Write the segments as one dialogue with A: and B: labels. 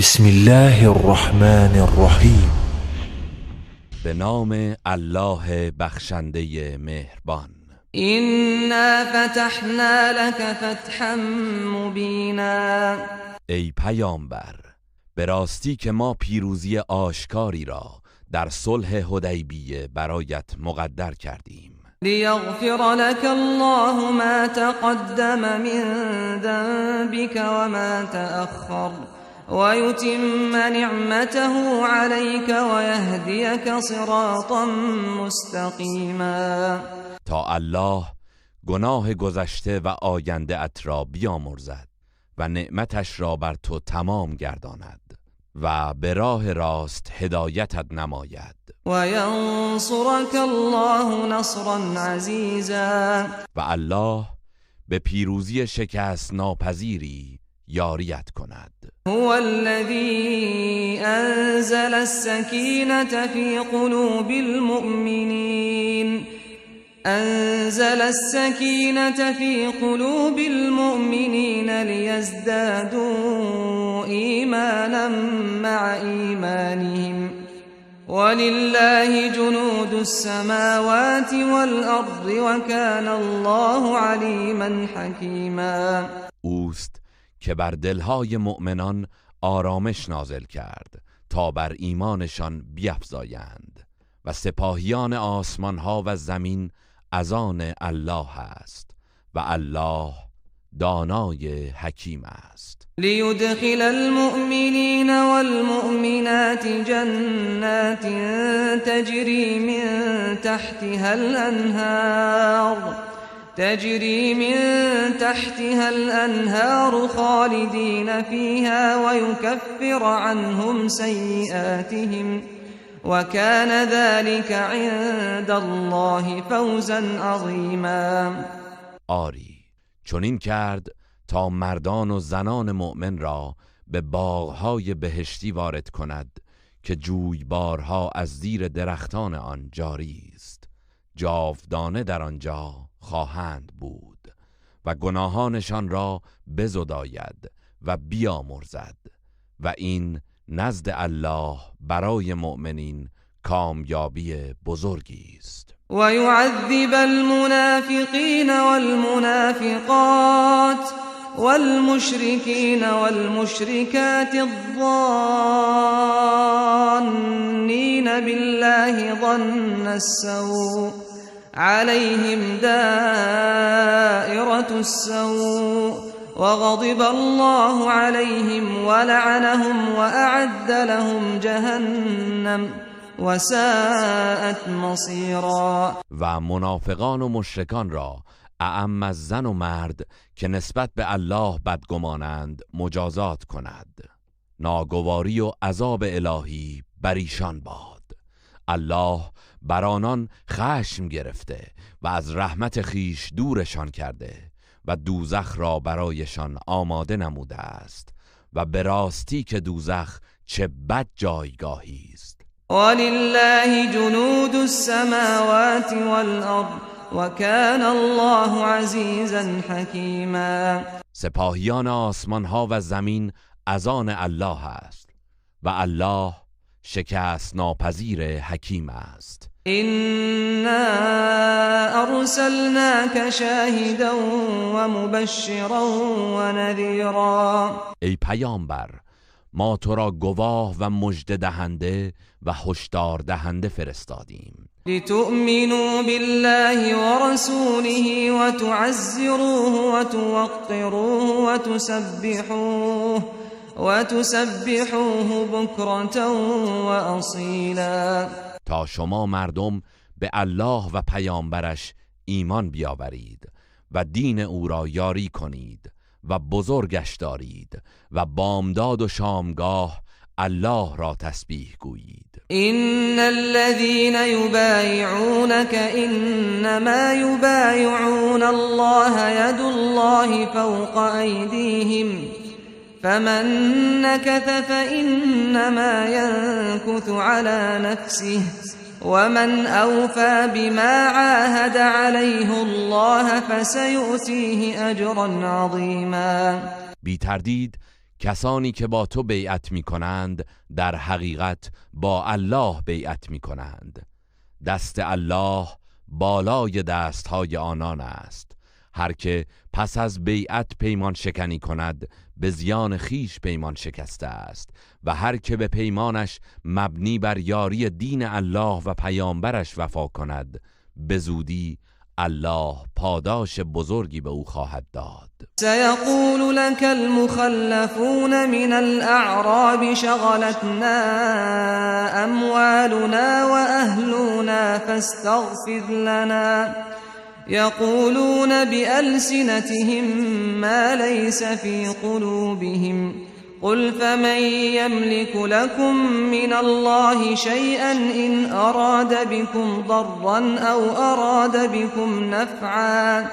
A: بسم الله الرحمن الرحیم.
B: به نام الله بخشنده مهربان.
C: إنا فتحنا لك فتحا مبینا.
B: ای پیامبر، به راستی که ما پیروزی آشکاری را در صلح حدیبیه برایت مقدر کردیم.
C: ليغفر لك الله ما تقدم من ذنبك وما تأخر ويتم نعمته عليك ويهديك صراطا مستقیما.
B: تا الله گناه گذشته و آینده ات را بیامرزد و نعمتش را بر تو تمام گرداند و به راه راست هدایتت نماید.
C: و ینصرک الله نصرا عزیزا.
B: و الله به پیروزی شکست ناپذیری یاریت کند.
C: هو الذی انزل السکینة فی قلوب المؤمنین انزل السكينة في قلوب المؤمنين ليزدادوا إيمانا مع إيمانهم ولله جنود السماوات والأرض وكان الله عليما حكيما.
B: اوست که بر دلهای مؤمنان آرامش نازل کرد تا بر ایمانشان بیفزایند و سپاهیان آسمان ها و زمین از آن الله است و الله دانای حکیم است.
C: لیدخل المؤمنین والمؤمنات جنات تجری من تحتها الانهار تجری من تحتها الانهار خالدین فیها ویکفر عنهم سیئاتهم وكان ذلك عند الله فوزا عظیما.
B: آری، چنین کرد تا مردان و زنان مؤمن را به باغهای بهشتی وارد کند که جویبارها از زیر درختان آن جاری است، جاودانه در آنجا خواهند بود و گناهانشان را بزداید و بیامرزد و این نزد الله برای مؤمنین کامیابی بزرگی است.
C: و یعذب المنافقین والمنافقات والمشرکین والمشرکات الظانین بالله ظن السوء عليهم دائرة السوء وغضب الله عليهم ولعنهم وأعد لهم جهنم وساءت مصيرا.
B: و منافقان و مشرکان را اعم از زن و مرد که نسبت به الله بدگمانند مجازات کند. ناگواری و عذاب الهی بر ایشان باد. الله بر آنان خشم گرفته و از رحمت خیش دورشان کرده و دوزخ را برایشان آماده نموده است و به راستی که دوزخ چه بد جایگاهی است.
C: ولله جنود السماوات والارض وكان الله عزیزا حکیما.
B: سپاهیان آسمان ها و زمین از آن الله است و الله شکست ناپذیر حکیم است.
C: إنا أرسلناك شاهدا ومبشرا ونذیرا.
B: ای پیامبر، ما تو را گواه و مژده دهنده و هشدار دهنده فرستادیم.
C: لتؤمنوا بالله ورسوله وتعزروه وتوقروه وتسبحوه بكرة وأصیلا.
B: تا شما مردم به الله و پیامبرش ایمان بیاورید و دین او را یاری کنید و بزرگش دارید و بامداد و شامگاه الله را تسبیح گویید.
C: إن الذين يبايعونك إنما يبايعون الله يد الله فوق أيديهم فمن نكث فإنما ينكث على نفسه ومن أوفى بما عاهد عليه الله فسيؤتيه أجرا عظيما.
B: بی تردید کسانی که با تو بیعت می کنند در حقیقت با الله بیعت می کنند. دست الله بالای دستهای آنان است. هر که پس از بیعت پیمان شکنی کند به زیان خیش پیمان شکسته است و هر که به پیمانش مبنی بر یاری دین الله و پیامبرش وفا کند به زودی الله پاداش بزرگی به او خواهد داد.
C: سيقول لك المخلفون من الأعراب شغلتنا أموالنا وأهلنا فاستغفر لنا يقولون بألسنتهم ما ليس في قلوبهم قل فمن يملك لكم من الله شيئا إن أراد بكم ضرا أو أراد بكم نفعا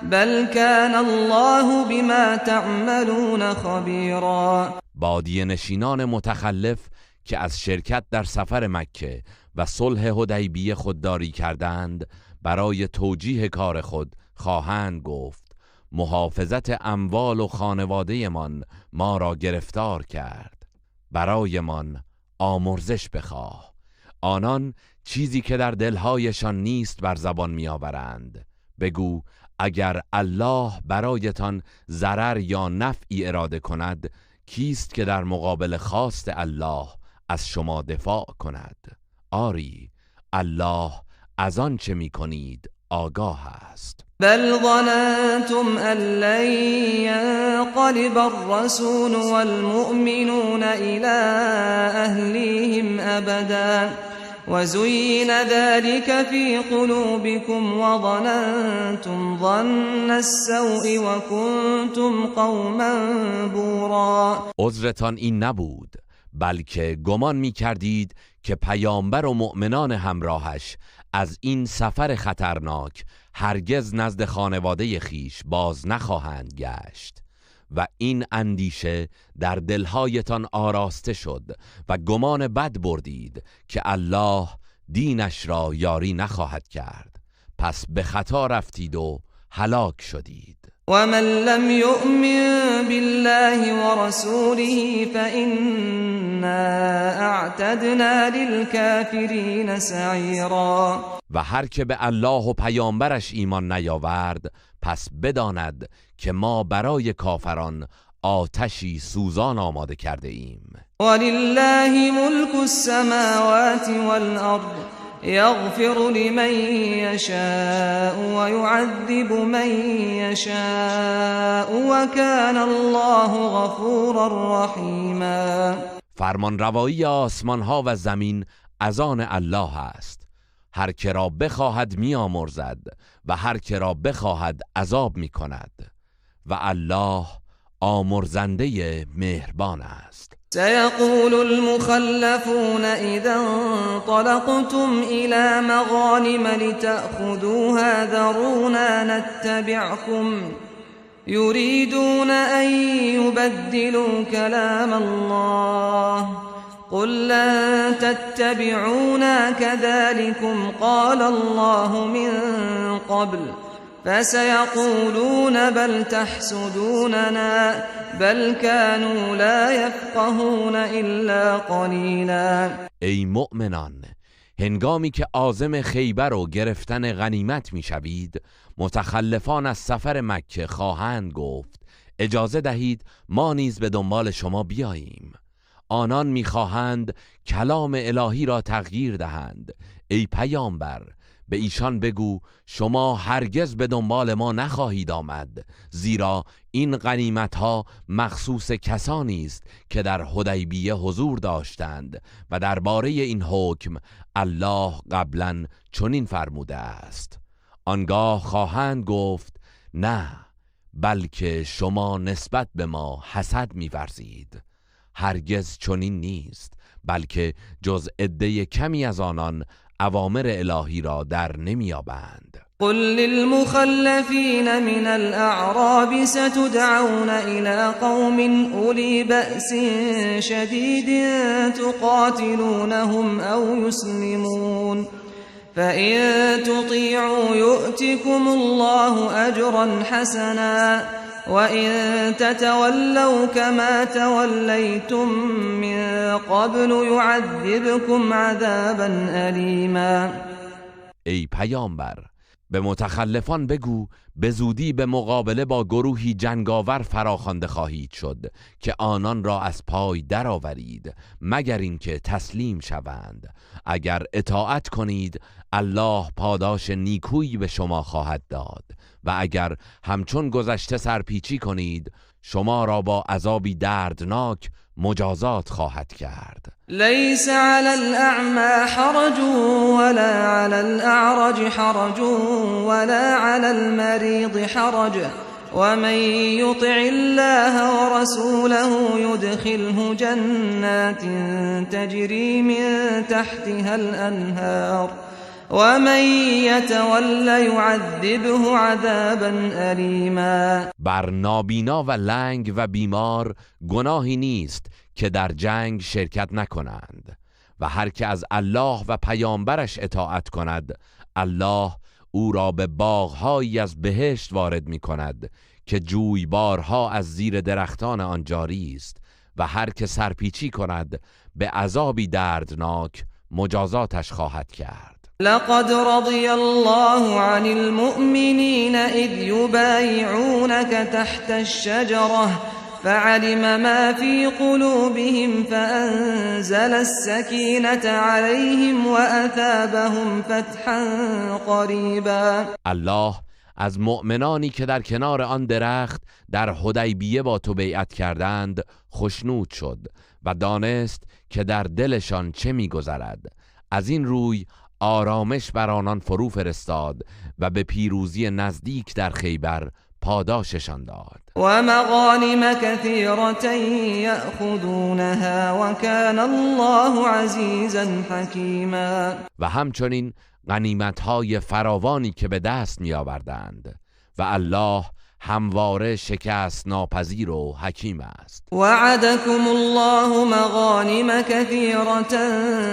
C: بل كان الله بما تعملون خبيرا.
B: بادیه نشینان متخلف که از شرکت در سفر مکه و صلح حدیبیه خودداری کردند برای توجیه کار خود خواهند گفت محافظت اموال و خانواده‌مان ما را گرفتار کرد، برایمان آمرزش بخواه. آنان چیزی که در دلهایشان نیست بر زبان می‌آورند. بگو اگر الله برایتان ضرر یا نفعی اراده کند کیست که در مقابل خواست الله از شما دفاع کند؟ آری الله از آن چه می‌کنید آگاه است.
C: بل ظننتم ان لن ينقلب الرسول والمؤمنون الى اهليهم ابدا وزين ذلك في قلوبكم وظننتم ظن السوء وكنتم قوما بورا.
B: عذرتان این نبود بلکه گمان می‌کردید که پیامبر و مؤمنان همراهش از این سفر خطرناک هرگز نزد خانواده خیش باز نخواهند گشت و این اندیشه در دلهایتان آراسته شد و گمان بد بردید که الله دینش را یاری نخواهد کرد، پس به خطا رفتید و هلاک شدید.
C: ومن لم يؤمن بالله ورسوله فإنا اعتدنا للكافرين سعيرا.
B: و هر که به الله و پیامبرش ایمان نیاورد پس بداند که ما برای کافران آتشی سوزان آماده کرده ایم.
C: ولله ملك السماوات والأرض يغفر لمن يشاء ويعذب من يشاء وكان الله غفورا رحیما.
B: فرمانروایی آسمان ها و زمین از آن الله است. هر که را بخواهد میآمرزد و هر که را بخواهد عذاب میکند و الله آمرزنده مهربان است.
C: سيقول المخلفون إذا انطلقتم إلى مغانم لتأخذوها ذرونا نتبعكم يريدون أن يبدلوا كلام الله قل لن تتبعونا كذلكم قال الله من قبل فسيقولون بل تحسدوننا بل كانوا لا يفقهون إلا قليلا.
B: ای مؤمنان، هنگامی که عازم خیبر و گرفتن غنیمت میشوید متخلفان از سفر مکه خواهند گفت اجازه دهید ما نیز به دنبال شما بیاییم. آنان میخواهند کلام الهی را تغییر دهند. ای پیامبر، به ایشان بگو شما هرگز به دنبال ما نخواهید آمد، زیرا این غنیمت ها مخصوص کسانی است که در حدیبیه حضور داشتند و درباره این حکم الله قبلا چنین فرموده است. آنگاه خواهند گفت نه، بلکه شما نسبت به ما حسد می‌ورزید. هرگز چنین نیست، بلکه جز عده کمی از آنان اوامر الهی را در نمی‌یابند.
C: قل للمخلفین من الاعراب ستدعون الى قوم اولی بأس شدید تقاتلونهم او یسلمون فإن تطیعوا یؤتکم الله اجرا حسنا وإن تتولوا كما توليتم من قبل يعذبكم عذابا أليما.
B: ای پیامبر، به متخلفان بگو به زودی به مقابله با گروهی جنگاور فراخوانده خواهید شد که آنان را از پای درآورید مگر اینکه تسلیم شوند. اگر اطاعت کنید الله پاداش نیکویی به شما خواهد داد و اگر همچون گذشته سرپیچی کنید شما را با عذابی دردناک مجازات خواهد کرد.
C: ليس على الأعمى حرج ولا على الأعرج حرج ولا على المريض حرج ومن يطع الله ورسوله يدخله جنات تجري من تحتها الأنهار ومن يتول يعذبه عذابا أليما.
B: بر نابینا و لنگ و بیمار گناهی نیست که در جنگ شرکت نکنند و هر که از الله و پیامبرش اطاعت کند الله او را به باغهایی از بهشت وارد می کند که جویبارها از زیر درختان آن جاری است و هر که سرپیچی کند به عذابی دردناک مجازاتش خواهد کرد.
C: لقد رضي الله عن المؤمنين إذ يبايعونك تحت الشجرة فعلم ما في قلوبهم فأنزل السكينة عليهم وأثابهم فتحا قريبا.
B: الله از مؤمنانی که در کنار آن درخت در حدیبیه با تو بیعت کردند خشنود شد و دانست که در دلشان چه می‌گذرد، از این روی آرامش بر آنان فرو فرستاد و به پیروزی نزدیک در خیبر پاداششان داد.
C: و مغانم كثيرة یأخذونها وكان الله عزیزا حکیما.
B: و همچنین غنیمت‌های فراوانی که به دست می‌آوردند و الله همواره شکست ناپذیر و حکیم است.
C: وعدكم الله مغانم كثيرة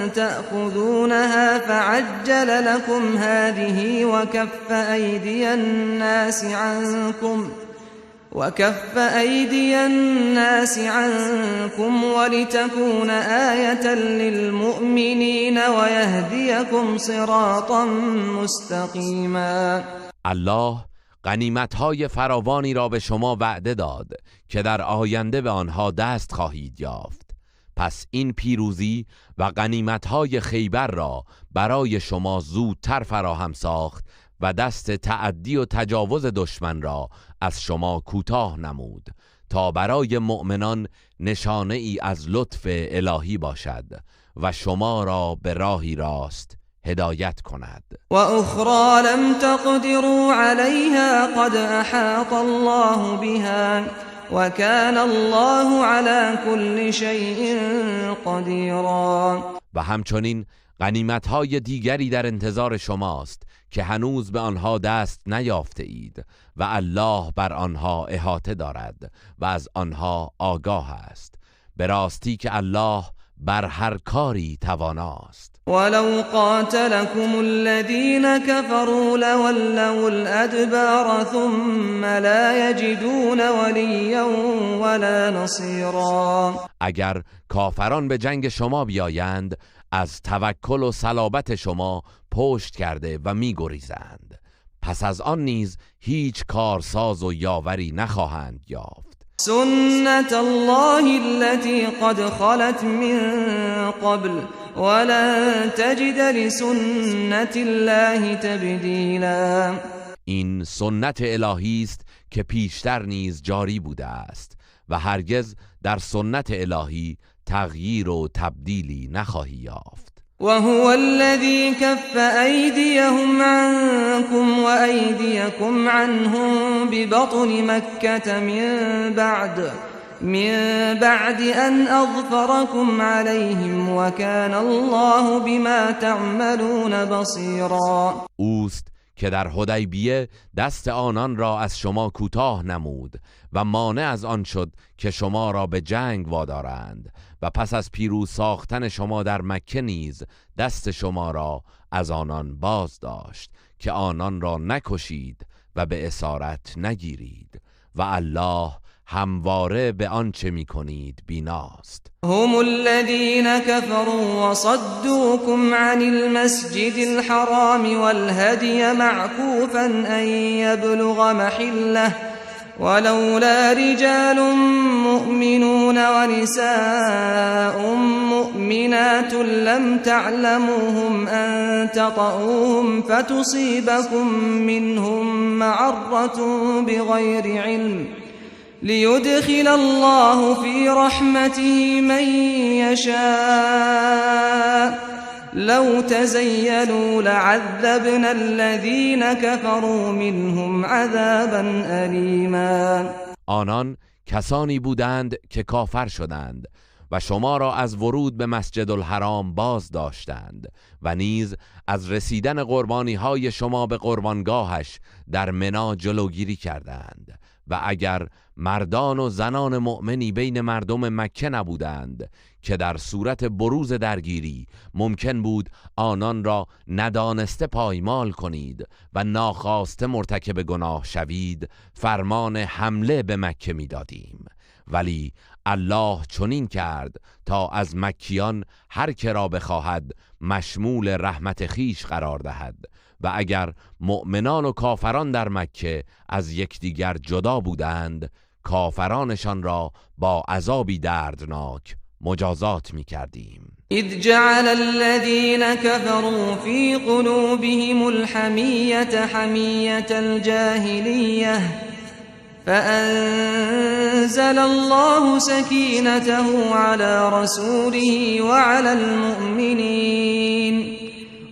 C: تأخذونها فعجل لكم هذه وكف أيدي الناس عنكم ولتكون آية للمؤمنين ويهديكم صراطا مستقيما.
B: الله غنیمت‌های فراوانی را به شما وعده داد که در آینده به آنها دست خواهید یافت. پس این پیروزی و غنیمت‌های خیبر را برای شما زودتر فراهم ساخت و دست تعدی و تجاوز دشمن را از شما کوتاه نمود تا برای مؤمنان نشانه ای از لطف الهی باشد و شما را به راهی راست هدایت کند.
C: و اخرى لم تقدروا عليها قد احاط الله بها وكان الله على كل شيء قدیرا.
B: و همچنین غنیمت‌های دیگری در انتظار شماست که هنوز به آنها دست نیافته اید و الله بر آنها احاطه دارد و از آنها آگاه است. به راستی که الله بر هر کاری تواناست.
C: ولو قاتلكم الذين كفروا لولوا الأدبار ثم لا يجدون وليا ولا نصيرا.
B: اگر کافران به جنگ شما بیایند از توکل و صلابت شما پشت کرده و میگریزند، پس از آن نیز هیچ کارساز و یاوری نخواهند یافت.
C: سنت الله التي قد خلت من قبل ولن تجد لسنت الله تبدیلا.
B: این سنت الهی است که پیشتر نیز جاری بوده است و هرگز در سنت الهی تغییر و تبدیلی نخواهی یافت.
C: وهو الذي كف أيديهم عنكم وأيديكم عنهم ببطن مكة من بعد أن أظفركم عليهم وكان الله بما تعملون بصيرا.
B: اوست که در حدیبیه دست آنان را از شما کوتاه نمود و مانع از آن شد که شما را به جنگ وادارند و پس از پیروز ساختن شما در مکه نیز دست شما را از آنان باز داشت که آنان را نکشید و به اسارت نگیرید و الله همواره به آنچه میکنید بیناست.
C: هم الذين كفروا وصدوكم عن المسجد الحرام والهدي معكوفا أن يبلغ محله ولولا رجال مؤمنون ونساء مؤمنات لم تعلموهم أن تطؤوهم فتصيبكم منهم معرة بغير علم ليدخل الله في رحمته من يشاء لو تزيلوا لعذبنا الذين كفروا منهم عذابا أليما.
B: آنان کسانی بودند که کافر شدند و شما را از ورود به مسجد الحرام باز داشتند و نیز از رسیدن قربانی های شما به قربانگاهش در منا جلوگیری کردند. و اگر مردان و زنان مؤمنی بین مردم مکه نبودند که در صورت بروز درگیری ممکن بود آنان را ندانسته پایمال کنید و ناخواسته مرتکب گناه شوید، فرمان حمله به مکه میدادیم. ولی الله چنین کرد تا از مکیان هر که را بخواهد مشمول رحمت خیش قرار دهد. و اگر مؤمنان و کافران در مکه از یکدیگر جدا بودند، کافرانشان را با عذابی دردناک مجازات می کردیم.
C: اذ جعل الذين كفروا في قلوبهم الحمية حمية الجاهلية فأنزل الله سكينته على رسوله وعلى المؤمنين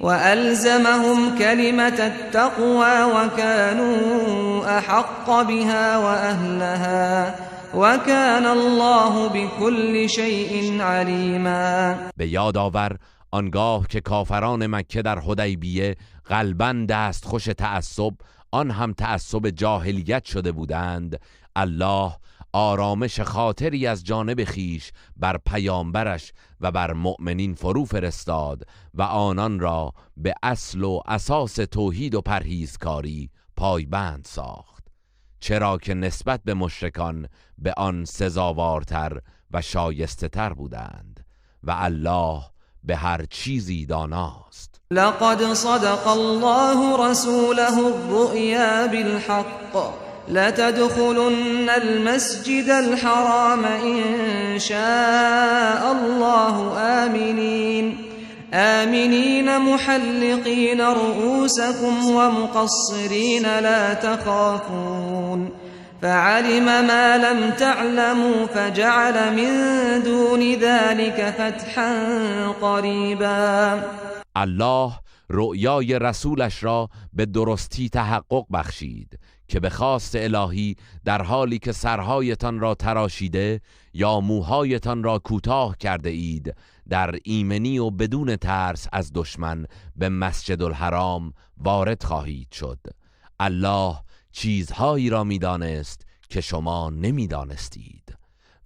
C: وألزمهم كلمة التقوى وكانوا أحق بها وأهلها وكان الله بكل شيء عليما.
B: به یاد آور آنگاه که کافران مکه در حدیبیه قلباً دستخوش تعصب، آن هم تعصب جاهلیت شده بودند، الله آرامش خاطری از جانب خیش بر پیامبرش و بر مؤمنین فرو فرستاد و آنان را به اصل و اساس توحید و پرهیزکاری پایبند ساخت، چرا که نسبت به مشرکان به آن سزاوارتر و شایسته تر بودند و الله به هر چیزی داناست.
C: لقد صدق الله رسوله الرؤيا بالحق لتدخلن المسجد الحرام إن شاء الله آمنين محلقين رؤوسكم ومقصرين لا تخافون فعلم ما لم تعلموا فجعل من دون ذلك فتحا قريبا.
B: الله رؤیای رسولش را به درستی تحقق بخشید که به خواست الهی در حالی که سرهایتان را تراشیده یا موهایتان را کوتاه کرده اید، در ایمنی و بدون ترس از دشمن به مسجد الحرام وارد خواهید شد. الله چیزهایی را میدانست که شما نمیدانستید.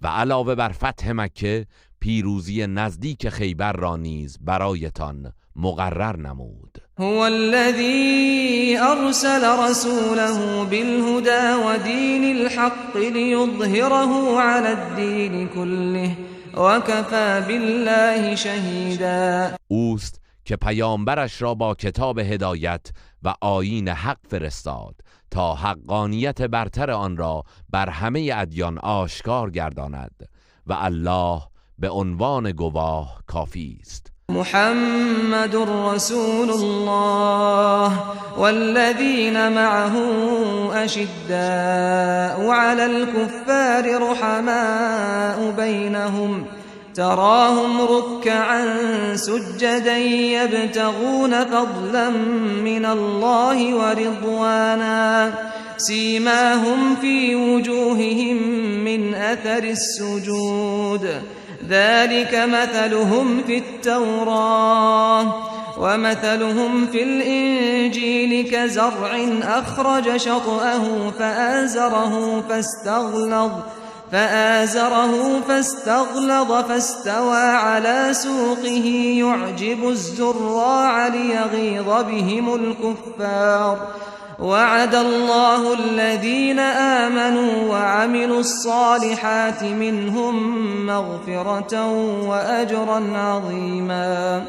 B: و علاوه بر فتح مکه، پیروزی نزدیک خیبر را نیز برایتان مقرر نمود.
C: هو الذي أرسل رسوله بالهدى ودين الحق ليظهره على الدين كله وكفى بالله شهيدا.
B: اوست که پیامبرش را با کتاب هدایت و آیین حق فرستاد تا حقانیت برتر آن را بر همه ادیان آشکار گرداند و الله به عنوان گواه کافی است.
C: محمد رسول الله والذين معه أشداء على الكفار رحماء بينهم تراهم ركعا سجدا يبتغون فضلا من الله ورضوانا سيماهم في وجوههم من أثر السجود ذلك مثلهم في التوراة ومثلهم في الإنجيل كزرع أخرج شطأه فآزره فاستغلظ فاستوى على سوقه يعجب الزراع ليغيظ بهم الكفار وعد الله الذين آمنوا وعملوا الصالحات منهم مغفرة وأجرا عظیما.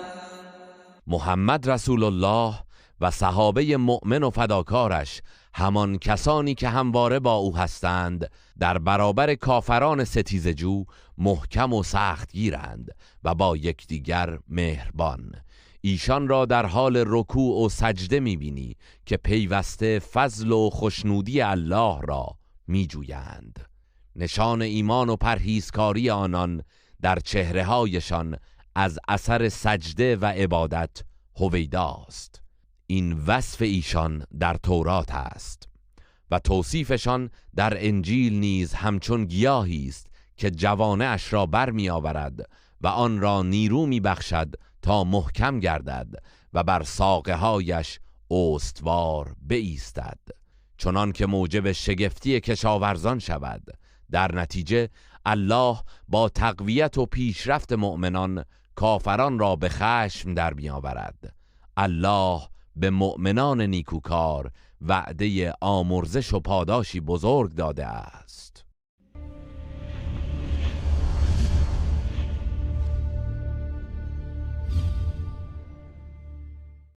B: محمد رسول الله و صحابه مؤمن و فداکارش، همان کسانی که همواره با او هستند، در برابر کافران ستیزجو محکم و سخت گیرند و با یکدیگر مهربان. ایشان را در حال رکوع و سجده میبینی که پیوسته فضل و خوشنودی الله را میجویند. نشان ایمان و پرهیزکاری آنان در چهرههایشان از اثر سجده و عبادت هویداست. این وصف ایشان در تورات است و توصیفشان در انجیل نیز همچون گیاهی است که جوانه اش را بر می آورد و آن را نیرو می بخشد تا محکم گردد و بر ساقه هایش استوار بایستد، چنان که موجب شگفتی کشاورزان شود. در نتیجه الله با تقویت و پیشرفت مؤمنان کافران را به خشم در می آورد. الله به مؤمنان نیکوکار وعده آمرزش و پاداشی بزرگ داده است.